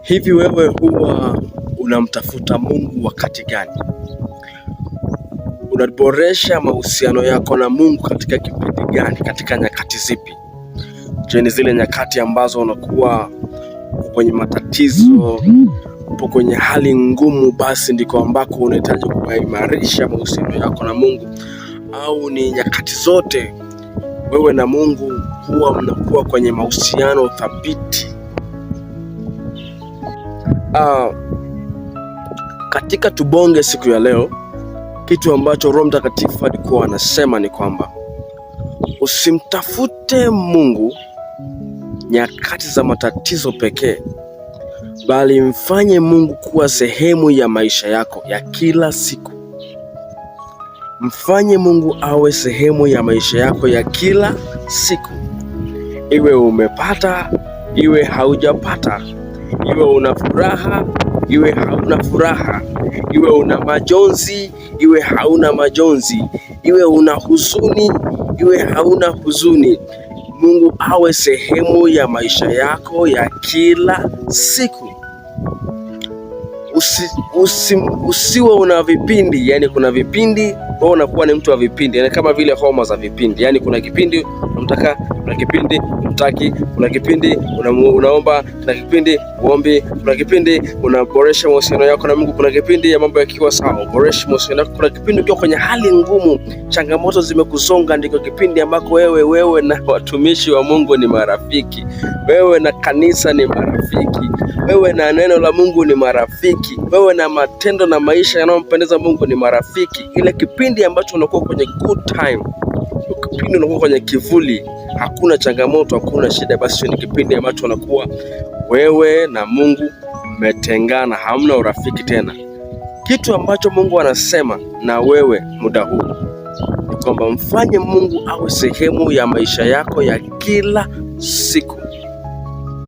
Hivi wewe huwa unamtafuta Mungu wakati gani? Unaboresha mahusiano yako na Mungu katika kipindi gani? Katika nyakati zipi? Je, ni zile nyakati ambazo unakuwa uko kwenye matatizo, upo kwenye hali ngumu, basi ndiko ambako unahitaji kuimarisha mahusiano yako na Mungu, au ni nyakati zote wewe na Mungu huwa mnakuwa kwenye mahusiano thabiti? Katika tubonge siku ya leo, kitu ambacho Roho Mtakatifu alikuwa anasema ni kwamba usimtafute Mungu nyakati za matatizo pekee, bali mfanye Mungu kuwa sehemu ya maisha yako ya kila siku. Mfanye Mungu awe sehemu ya maisha yako ya kila siku, iwe umepata, iwe haujapata, iwe una furaha, iwe hauna furaha, iwe una majonzi, iwe hauna majonzi, iwe una huzuni, iwe hauna huzuni. Mungu awe sehemu ya maisha yako ya kila siku. Usiwe una vipindi, yani kuna vipindi wewe unakuwa ni mtu wa vipindi, yani kama vile homa za vipindi, yani kuna kipindi unamtaka, kuna kipindi unamtaki, kuna kipindi unaomba, kuna kipindi uombi, kuna kipindi unaboresha mahusiano yako na Mungu, kuna kipindi ya mambo yakiwa sawa uboreshe mahusiano yako, kuna kipindi ukiwa kwenye hali ngumu, changamoto zimekusonga, ndiko kipindi ambako wewe na watumishi wa Mungu ni marafiki, wewe na kanisa ni marafiki, wewe na neno la Mungu ni marafiki, wewe na matendo na maisha yanayompendeza Mungu ni marafiki. Ile kipindi ambacho unakuwa kwenye good time, kipindi unakuwa kwenye kivuli, hakuna changamoto, hakuna shida, basi ni kipindi ambacho unakuwa wewe na Mungu mmetengana, hamna urafiki tena. Kitu ambacho Mungu anasema na wewe muda huu ni kwamba mfanye Mungu awe sehemu ya maisha yako ya kila siku.